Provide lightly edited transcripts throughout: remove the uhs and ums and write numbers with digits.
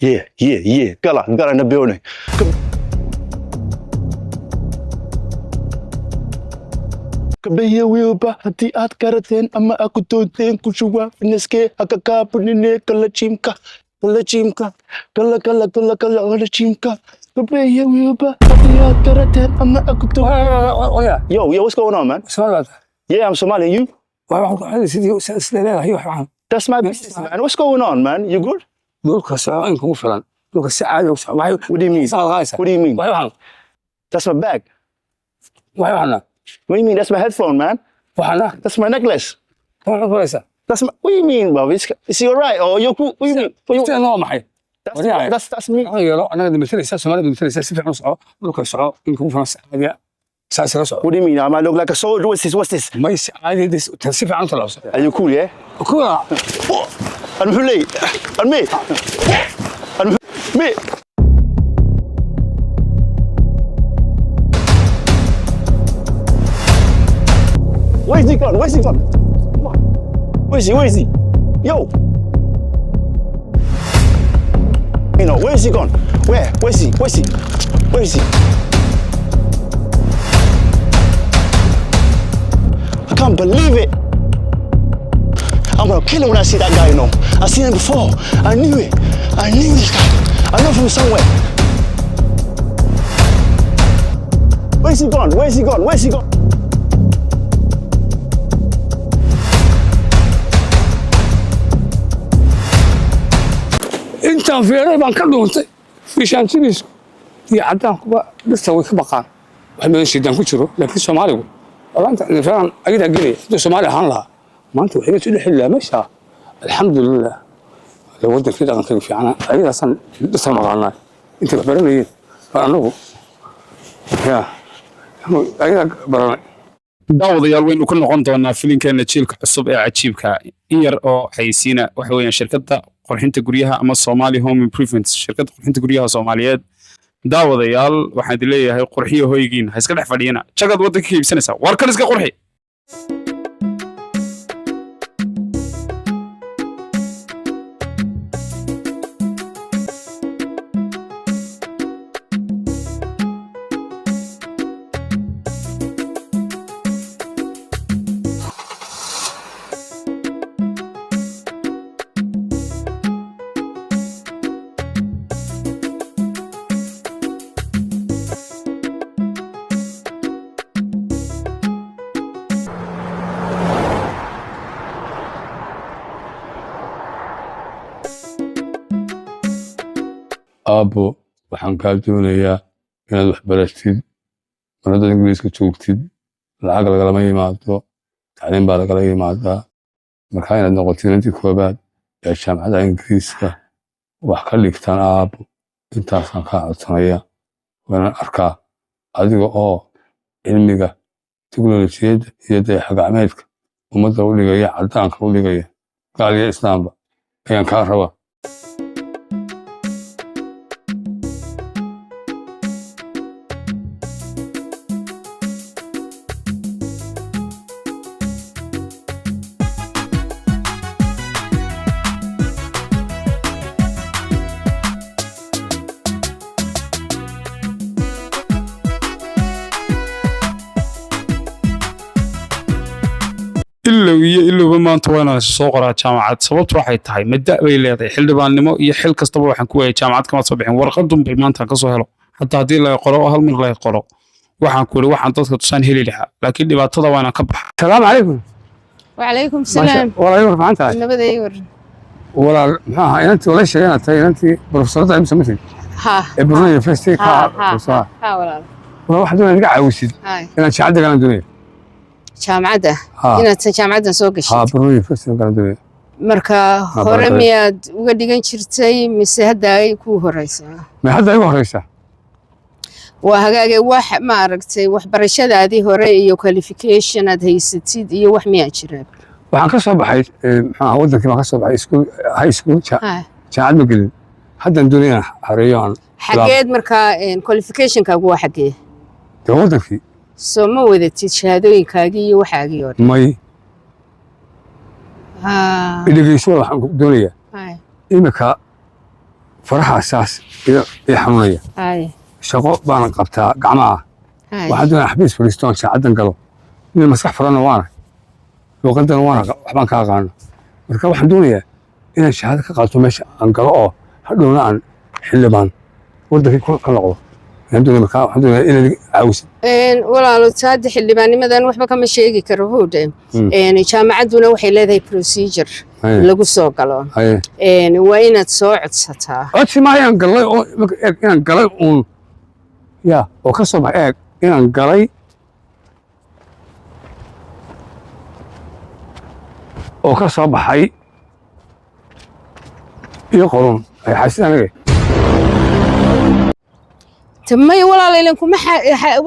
Yeah. Gala, Gala in the building. Kabeya wiilba haddii aad garateen ama aad ku doonteen ku shuba finiske hakakaabunine kala jiimka kala jiimka kala kala kala kala kala jiimka kabeya wiilba haddii aad garateen ama aad ku doonteen. Oya. Yo, yo, what's going on, man? Soomaali baad. Yeah, I'm Somali. You? Sidii sida leedahay wax waxaan. That's my business, man. What's going on, man? You good? Dhulka soco in kugu filan. Dhulka si caadi u soco. Waxay What do you mean? qaadaysaa. What do you mean? Waxay waxaan. That's my bag. Waxay waxaan. What do you mean? That's my headphone, man. Waxaana. That's my necklace. Waxaad qoraysaa. That's my. What do you mean, bro? Is he alright? Or you? What do you mean? What you, Sida noo maxay? that's, Waryahay. that's me. Waxaan yeelo annaga matalaysaa, Soomaalida matalaysaa, si fiican u soco. Dhulka soco in kugu filan si caadi ah. Saas la soco. What do you mean? I might look like a soldier. What's this? What's this? May si caadi si fiican u tallaabso. Are you cool, yeah? Kuwa. I'm Hule. I'm me. I'm me. Where's he gone? Where's he gone? Where's he? Where is he? Yo. You know, where's he gone? Where? Where's he? Where's he? Where is he? I can't believe it. I'm gonna kill him when I see that guy, you know. I've seen him before. I knew it. I knew this guy. I know from somewhere. Where's he gone? Where's he gone? Where's he gone? Intaan fiiray baan ka dhuuntay. Fishaantidiisu iyo caddaankuba dhirta way ka baqaan. Wax badan shiidaan ku jiro, laakiin Soomaaligu walaanta fiiran ayadaa gelaya. Hadduu Soomaali ahaan lahaa maanta waxay isu dhex lahaa meesha. Alxamdulilah, wadankii dhaqankaygu fiicana ayadaasaan dhirta maqaanaa. Intay wax baranayeen baan anagu ya ayadaa baranay. Daawadayaal, waynu ku noqon doonaa filinkeena Jiilka Cusub ee cajiibka. In yar oo xayeysiina waxa weeyaan shirkadda qurxinta guryaha ama Somali Home Improvements, shirkadda qurxinta guryaha Soomaaliyeed. Daawadayaal, waxaan idin leeyahay qurxiyo hoygiin, ha iska dhex fadhiyana. Jagad waddanka ka iibsanaysaa, war kan iska qurxi. Aabbo, waxaan kaa doonayaa inaad wax baratid. Maradaad Ingiriiska joogtid lacag lagalama yimaado, tacliin baa lagala yimaadaa. Markaa inaad noqotid inantii koobaad ee jaamacadda Ingiriiska wax ka dhigtaan, aabbo, intaasaan kaa codsanaya. Waanaan arkaa adiga oo cilmiga teknolojiyadda iyo dayax gacmeedka ummadda u dhigaya, caddaanka u dhigaya, gaal iyo islaamba ayaan kaa rabaa. Ilow iyo ilowba maanta waa inaan soo qoraa jaamacad. Sababtu waxay tahay mada bay leedahay xildhibaannimo iyo xil kastaba waxaan ku waayay jaamacad kama soo bixin. Warqadun bal maanta ka soo helo, xataa haddii la qoro oo hal mar la qoro, waxaan ku yidhi waxaan dadka tusaan heli lahaa, laakiin dhibaatada waa inaan ka baxa. Salaamu calaykum. وعليكم السلام. Walaal, war fiican tahay? Nabada ii waran. Walaal, muxuu ahaa inantii wala sheegay inaad tahay inantii profesorada imsa matid ها. ee Brunei University ka ها ها. professor? ها walaal. Walaal, waxaan doonaya inaad iga caawisid هاي inaan jaamacadda galaan doonaya. Jaamacadda? Ha. Inaad jaamacaddan soo gashid? Ha, Brunei University galaan doonaya. Marka hore barakay. Miyaad uga dhigan jirtay mise hadda ay kuu horeysaa? Ma hadda igu horeysa. Waa hagaage. Wax ma aragtay waxbarashadaadii hore iyo qualification aad haysatid iyo wax miyaa jira? Waxaan ka soo baxay muxuu ahaa wadankii baan ka soo baxay school, high school. Jaamacad ma gelin, haddaan doonaya inaan xareeyo aan Xageed markaa qualificationkaagu waa xagee? Dee wadankii. Soo ma wadatid shahaadooyinkaagii iyo waxaagii hore? May. Dhegeyso, waxaan ku doonayaa imika Faraha saas ii xanuunaya. Shaqo baan qabtaa gacmaha. Waxaan doonaa xafiis fadhiisto oon saacaddan galo. Nin maskax furanna waana, luuqadana waana, waxbaan ka aqaano. Marka waxaan doonayaa inaan shahaado ka qaato meesha aan galo oo hadhowna aan xildhibaan waddankii ka noqdo ayaan doonaya. Marka waxaan doonayaa inaad iga caawisid. Walaalo, taada xildhibaannimadan waxba kama sheegi karo, howdhe. Jaamacadduna waxay leedahay procedure lagu soo galo. Waa inaad soo codsataa. Codsi maaha, inaan galay oo marka eeg inaan galay uun ya oo ka soo bax, eeg inaan galay oo ka soo baxay iyo qorun ay xaasid aniga. Maya walaalo, ilan kuma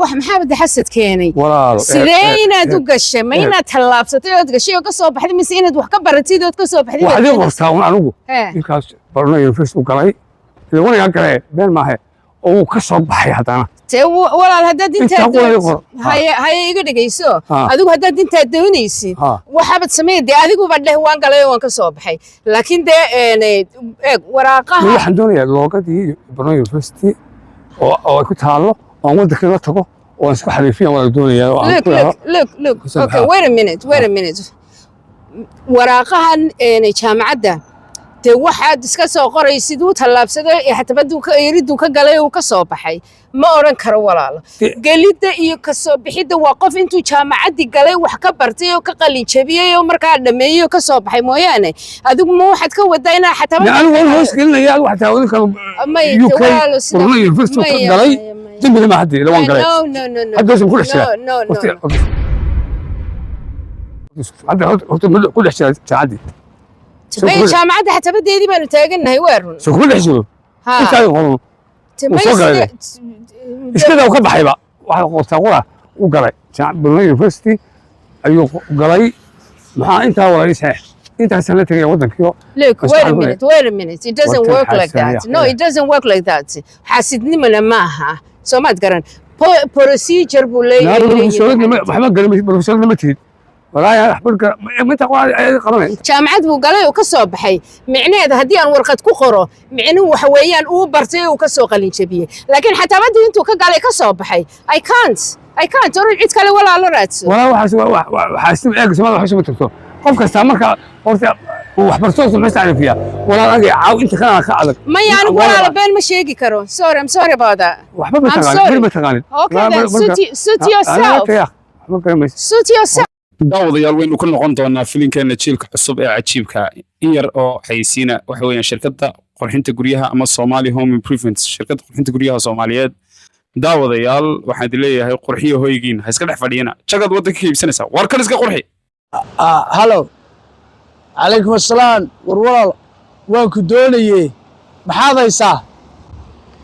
wax maxaa xasad keenay? Walaalo, sidee inaad u eeg. gashay? Ma inaad tallaabsatay ood gashay oo ka soo baxday, mise inaad wax ka baratid ood ka soo baxday? Waxaad ii qortaa un anigu ninkaas Barno University u galay, ila wanagaa galee, been maahe, oo wuu ka soo baxay haddana. Tee walaal, haddaad Intaa intaa qura ii qor. Haye haye, iga dhegayso. Adigu haddaad intaa doonaysid, waxaabad samey dee, adiguba dheh waan galay oo waan ka soo baxay, laakiin dee eeg waraaqaha. Waxaan doonayaa loogadii Barno University oo ay ku taallo oo aan waddankii la tago oo aan isku xariifiyan waan doonayaa oo aan Look, ku idhaahdo. Look, look, look. Kusoo Okay, baxaa. wait a minute, wait a minute. Waraaqahan jaamacadda dee waxaad iska soo qoraysid uu tallaabsaday ee xatabaduu ka eriduu ka galay uu ka soo baxay ma odhan karo, walaalo. Gelidda iyo ka soo bixidda waa qof intuu jaamacaddii galay, wax ka bartay oo ka qalin jabiyey oo markaa dhameeyey oo ka soo baxay mooyaane. Adigu ma waxaad ka wadaa inaa xatabadda Anigu waan hoos gelinaya, adigu xataa waddankan May, UK walaalo, Barno University ka maya, galay. Maya, maya. Dembina ma haddi ila waan galay. No, no, no, no. Hadda hoos ku dhex jiraa. No, no, no. Hadda horta ma ku dhex jiraa jaamacaddii? May, jaamacadda xatabadeedii baanu taagannahay, waa run. Soo kuma dhex jiro? Intaa qoran May, soo galay. Iskadaa uu ka baxayba, waxaa qortaa qura u galay Barno University ayuu galay. Maxaa intaa walaalii saxiix intaasaan la tegaya waddankii oo Look, Bas wait a waxaan ku minute, wait a minute. It doesn't Wartan work like that. xasan, No, yeah. it doesn't work like that. Xaasidnimana maaha. Soo maad garan. Procedure buu leeyahay. Waxba garan, professorna ma tihid walaahi, waxba garan inta qura ayaad qabanay. Jaamacad buu galay oo ka soo baxay. Micnaheeda haddii aan warqad ku qoro, micnuhu waxa weeyaan uu bartay oo uu ka soo qalin jabiyey. Laakiin xatabadii intuu ka galay ka soo baxay, I can't. I can't. Oran cid kale walaalo raadso. Walaa, waxaas xaasidnimo. Eeg, Soomaalida waxba ma tagto. Qof kastaa marka horta uu waxbarto muxuu tacriifiyaa? Walaal, aniga caaw inta kalena ka adag. Maya, anigu walaalo been ma sheegi karo. Sorry, I'm sorry about that. Waxba ma I'm taqaanid sorry. bir ma taqaanid. Okay, then suit yourself. Waxba garan. Suit yourself. Daawadayaal, waynu ku noqon doonaa filinkeena jiilka cusub ee cajiibka. In yar oo xayeysiina, waxa weeyaan shirkadda qurxinta guryaha ama Somali Home Improvements, shirkadda qurxinta guryaha Soomaaliyeed. Daawadayaal, waxaan idin leeyahay qurxiyo hoygiin, ha iska dhex fadhiyana. Jagad waddanka ka iibsanaysaa, war kan iska qurxi. Hello, calaykum assalaam. War walaal, waan ku doonaye, maxaad haysaa?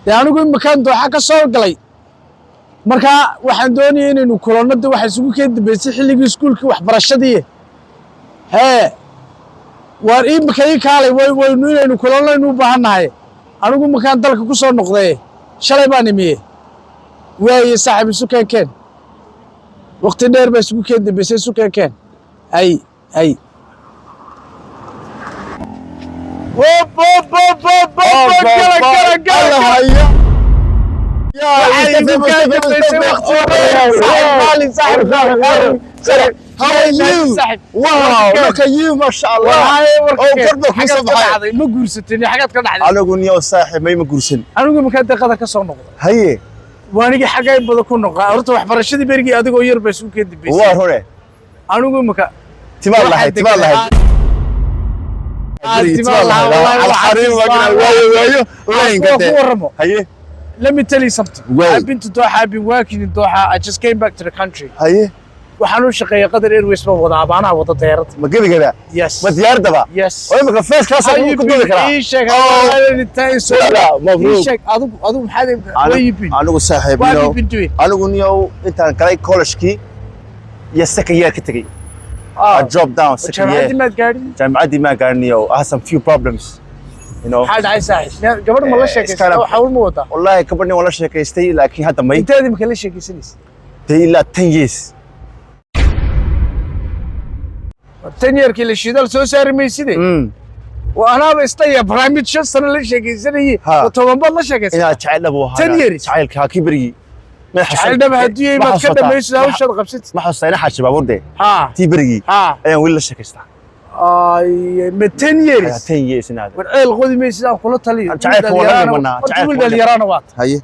Dee anigu imakaan Dooxa ka soo galay, markaa waxaan doonayay inaynu kulanno. De waxa isugu keen dambeysay xilligii iskuulkii waxbarashadii. Hee, waar imika ii kaalay, waynu inaynu kulanno aynu u baahan nahay. Anigu imakaan dalka ku soo noqday, shalay baan imiye. Waaye saaxiib, isu keen keen, waqti dheer baa isugu keen dambeysay, isu keen keen. Ay ay. Wop, wop, wop, wop, wop, gala, gala, gala, gala. Waxaa igu kaa dambeysay waqti dheer. Saaxiib qaali, saaxiib qaali, saaxiib. How are you? Saaxiib. Wow, look at you, mashallah. Wallaahi, Oo garba ku xagaad soo ka baxay. dhacday? Ma guursatin? Xagaad ka dhacday? Anigu niyo saaxiib may ma guursan. Anigu imakaan deeqada ka soo noqday. Haye. Waanigii xagga in badan ku noqaa. Horta waxbarashadii berigii adigoo yar baa isugu keen dambeysay. Waa rune. Anigu imika Timaad lahayd, timaad lahayd. Timaad lahaa, wallaahi, Al xariim waa kana waayo waayo. Line Kuwa ku ka warramo. Haye. Let me tell you something. Wait. I've been to Doha. I've been working in Doha. I just came back to the country. Haye. Waxaan u shaqeeyay Qatar Airways, baan wadaa, abaanaha wada diyaaradda. Ma gebigeeda? Yes. Ma diyaaradaba? Yes. Oo imika first class How ku you duubi been? karaa. Ii sheeg. Oh. Mabruuk. Ii sheeg, adigu maxaad, where you been? Anigu saaxiib, What you have know, you been doing? Anigu niyow intaan galay college-kii iyo second year ka tegey. I dropped down second year. Jaamacaddii maad gaadhin? Jaamacaddii maan gaarin niyow. I had some few problems. Maxaa dhacay, saaxiib? Gabadh ma la It's kind sheekaysatay? of- Hawl ma wadaa? Wallahi gabadhni waan la sheekaystay, laakiin hadda may. Inteed imika la sheekaysanaysa? Dee ilaa 10 years. 10 yearkii la shidaal soo saari mayside. Waa anaaba isla yaabaa, mid 5 sano la sheekaysanayay Ha. oo 10 baad la sheekaysan. Inaad jacayl dhab u ahaa. 10 years. Jacaylka kii berigii. Ma Jacayl dhab haddii yahay, maad ka dhamaysid hawshaad qabsatid. Ma xasuustaa ina xaaji baabuur dee? Ha. Tii berigii Ha. ayaan weli la sheekaystaa. Ay, ma 10 years? 10 years inaad. War ceel qodi maysid, aan kula taliyo. Jacaylka waa laga imanaa, Horta jacaylka wiil waa laga- dhalinyaraana waata. Haye.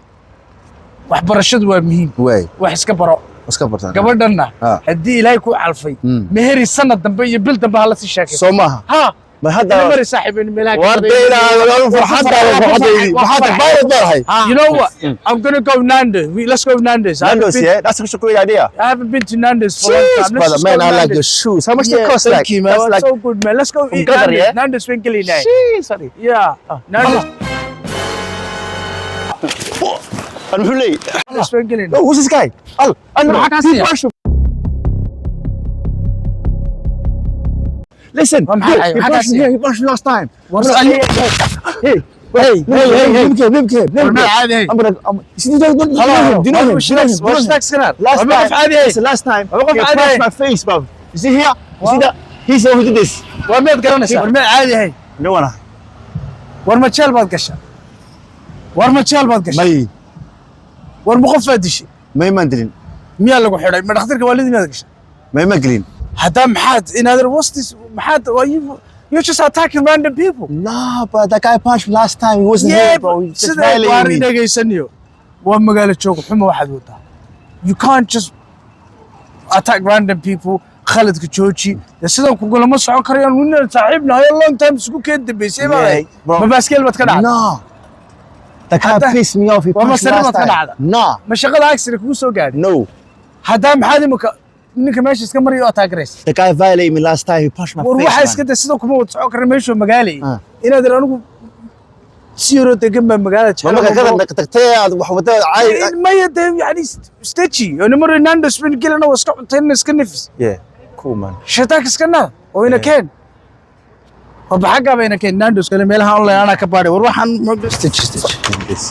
Waxbarashadu waa muhiim. Waay. Wax iska baro. Iska bartaan. Gabadhanna Ah. haddii Ilaahay ku calfay, meheri sanad dambe iyo bil dambe hala sii sheekayso. Soo maaha? Ha. Ma hadda Ina mari saaxiibeen meelaha. War dee, farxadda farxaddaydii maxaad pilot baa? You know what? I'm gonna go Nando's. Let's go Nando's. I haven't Nando's, been, yeah, that's such a great idea. I haven't been to Nando's for a long Jeez, time. Let's brother, just man, go I like Nando's. your shoes. How much Yeah, they cost? thank Like, you, man. that's That's like so good, man. Let's go from eat Qatar, Nando's. yeah? Nando's been killing. Jeez, sorry. Yeah. Nando's. And muxuu leeyahay? Nando's been killing. Oh, who's this guy? Al, Al, Maxaa kaa siiya? Listen, Waa maxay? he Maxaa kaa punched me siiya? here, he punched me last time. War Hey, hey, hey, hey, hey, leave him, leave him, leave him. War caadi ahayn. I'm gonna, do you know him? Do you know him? Do you know him? Do you know him? Last time, listen, last time, Waa qof he caadi punched ahayn. my face, bro. You see here? You see that? He's the one who did this. War miyaad garanaysaa? War miyaad caadi ahayn? No one. War ma jeel baad gashaa? War ma jeel baad gashaa? May, War ma qof baad dishay? May maan dilin. Miyaa lagu xidhay? Ma dhakhtarka waalidii miyaad gashay? May ma gelin. Haddaa maxaad inaadan, what's this? Maxaad, are you, you're just attacking random people. No, but that guy punched me last time. He wasn't Yeah, here, bro. He just sida violated waar me. dhegaysanayo, waa magaalo joog xumo waxaad wadaa. You can't just attack random people. Khaladka jooji. Dee sidan kugulama socon karayaan, winan saaxiib nahay, long time isugu keen dambeysay baa. Yeah, bro. Ma baaskeel baad ka dhacday? No. The guy pissed me off. He Waa punched me masarri last baad ka time. dhacda? No. Ma shaqada accident kugu soo gaadhay? No. Haddaa maxaad imika ninka meesha iska marayo oo taageeraysa? The guy violated me last time. He punched my War face, waxaa man. iska day, sidoo kuma wada socon kara meesha magaalay. Ah. Inaad anigu si yaroo degan baa magaalada. Ma marka kada tagtay aad wax wadada caay. Maya dee, yani staji oo nimar Nando's bin gelina, waa iska cuntaynna, iska nafis. Yeah, cool, man. Shaytaanka iska naa oo ina keen. Warba xaggaa ba ina keen Nando's kale, meelaha online anaa ka baadhay. War waxaan staji staji. This.